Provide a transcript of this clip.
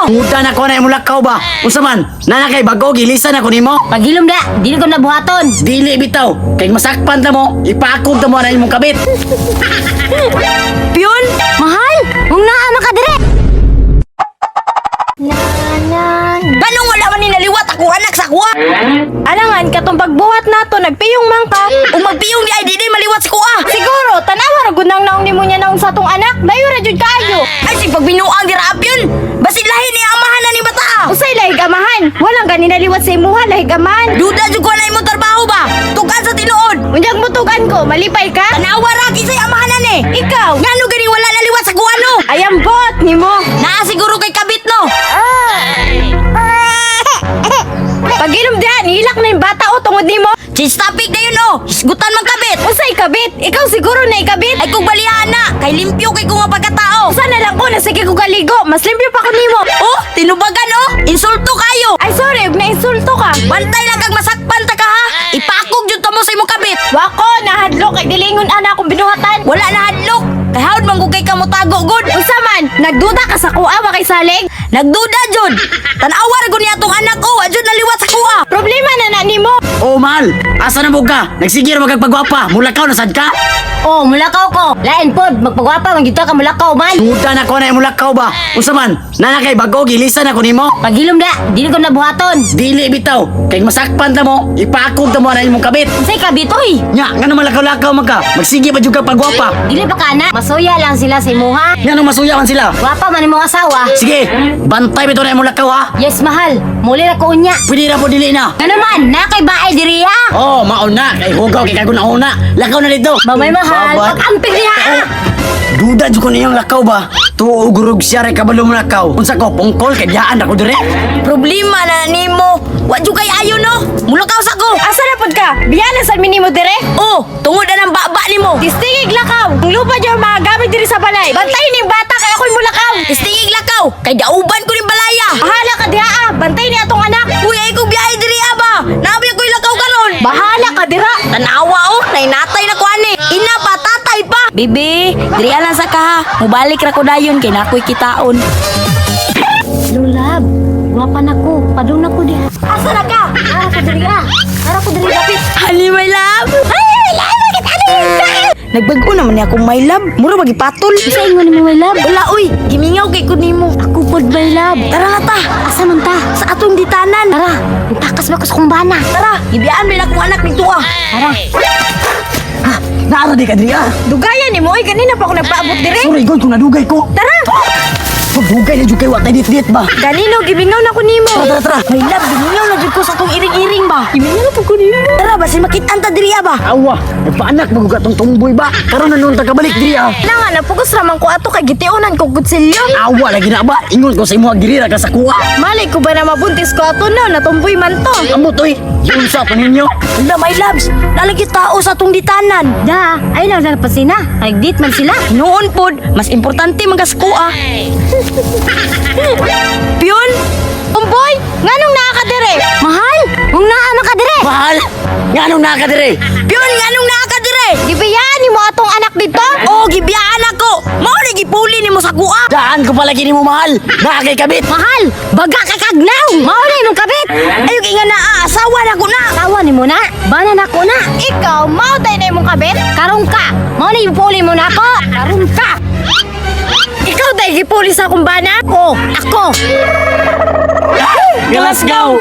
no. Muta na ko na imong lakaw ba? Unsa man? Nana kay bago gilisan ako nimo. Paghilom da, dili ko nabuhaton. Dili bitaw. Kay masakpan ta mo, ipakog ta mo na imong kabit. Piyon! Mahal, kung naa man ka dire. Ganong wala man ni naliwat akong anak sa kuha. Alangan katong pagbuhat nato nagpiyong man ka. Ug magpiyong di ay di maliwat sa kuha. Siguro tanawa ra gud nang naong nimo niya naong sa atong anak. Layo ra jud kaayo. Ay sig pagbinuang dira piyon. Basin lahi ni amahan na ni bata. Usay lahig amahan. Walang gani naliwat sa imuha lahig amahan. Duda jud ko na imong trabaho ba? Tukan sa tinuod. Unyag mutugan ko, malipay ka? Tanawa ra kinsay amahan na ni. Ikaw. Ngano gani wala naliwat sa kuha no? Ayambot nimo. Naa siguro kay kabit no. Pagilom diha, nihilak na yung bata o tungod nimo. Change topic na yun oh. Hisgutan man kabit. Usay kabit, ikaw siguro na ikabit. Ay kung balihaan na, kay limpyo kay ko nga pagkatao. Usa na lang ko, nasige ko galigo. Mas limpyo pa ko nimo. Oh, tinubagan oh. Insulto kayo. Ay sorry, ug nainsulto ka. Bantay lang kag masakpan ta ka ha. Ipakog jud ta mo sa imong kabit. Wako, nahadlok kay dilingon ana akong binuhatan. Wala na hadlok. Kay hawd man gud kay ka motago gud. Unsa man, nagduda ka sa kuha wa kay salig? Nagduda jud. Tan-awa ra gud niya atong anak oh, adjud naliwat sa kuha. Problema na na nimo. Oh mahal, asa na mo ka? Nagsigir mo kag pagwapa, mulakaw na sad ka? Oh, mulakaw ko. Lain pod, magpagwapa man gyud ka mulakaw man. Muta na ko na imong lakaw ba? Unsa man? Nana kay bago gilisan ako nimo. Paghilom da, dili ko nabuhaton. Dili bitaw. Kay masakpan ta mo, ipakog ta mo na imong kabit. Unsay kabit oy? Nya, ngano malakaw-lakaw man ka? Magsige pa jud ka pagwapa. Dili pa ka na, masuya lang sila sa imuha. Ngano masuya man sila? Gwapa man imong asawa. Sige, bantay bitaw na imong lakaw ha. Yes, mahal. Muli ra ko unya. Pwede ra po dili na. Ngano man, na kay bae diri ha. Oh, maon na kay hugaw kay kagun na. Lakaw na dito. Mamay mahal, Bye-bye. pag-amping diha. Oh, duda jud ko niyang lakaw ba? Tuo gurog siya ray kabalo mo lakaw. Unsa ko pungkol kay diyaan ako dire. Problema na nimo. Wa jud kay ayo no. Mulakaw sa ko. Asa na pud ka? Biyana sa minimo dire? Oh, tungod na ng baba nimo. Tistingig lakaw. Ang lupa diyo mga gamit diri sa balay. Bantay ning bata kay ako'y mulakaw. Tistingig lakaw kay dauban ko ning balaya. Bahala ka diha ah. Bantay ni atong anak. Uy, ay ko biyahe diri aba. Nabi ako'y lakaw karon. Bahala ka dira. Tanawa oh, nainatay na ko ani. Ina pa, tatay pa. Bibi, diri lang sa kaha. Mubalik ra ko dayon kay nakoy kitaon. Lulab, gwapa na ko. Padung na ko diha. Asa na ka? Ara ko diri ah. Ara ko diri dapit. Honey, my love. Ay, my love, bakit ano yun? Nagbag-o naman niya akong my love. Mura magipatol. Unsa ingon nimo my love? Wala oy, gimingaw kay ko nimo. Ako pod my love. Tara na ta, Asa man ta? sa atong ditanan. Tara, takas ba ko sa kong bana? Tara, gibiyaan mo akong anak nito ah. Tara. Naara di ka diri ah. Dugayan nimo oy ganina pa ako nagpaabot dire. Sorry god kung nadugay ko. Tara. Pagdugay na jud kay wa tay dit ba. Ganino gimingaw na ko nimo. Tara tara tara. My love, gimingaw na jud ko sa atong iring-iring ba. Gimingaw na pud ko nimo. Tara, basin makitaan ta diri ah, ba. Awa, nagpaanak magugat tong tumboy ba? Karon na noon ta kabalik diri ah. Na nga napugos ra man ko ato kay gitiunan ko kutsilyo. Awa lagi na ba? Ingon ko sa imo diri ra ka sa kuha. Malay ko ba na mabuntis ko ato no, natumboy man to. Amot oy, yun sa to ninyo. Wala, my loves, nalagi tao sa atong ditanan. Da, ay lang sa pasina. Nagdate man sila. Noon pod, mas importante man kas kuha. Piyon, Umboy, nganong naa ka dire? Mahal, kung naa man ka dire. Mahal, nganong naa ka diri? piyon nganong naa ka dire? Gibiyaan nimo atong anak dito? Oh, gibiyaan ako. Mao ni gipuli nimo sa kuha. Daan ko palagi nimo mahal. Naa kay kabit. Mahal, baga kay kagnaw. Mao na imong kabit. Ayog inga na ah, asawa na ko na. Tawa nimo na. Bana na ko na. Ikaw, mao tay na imong kabit? Karong ka. Mao na ipuli mo na ako. Karong ka. Ikaw day gipuli sa akong bana? Oh, ako. Glasgow.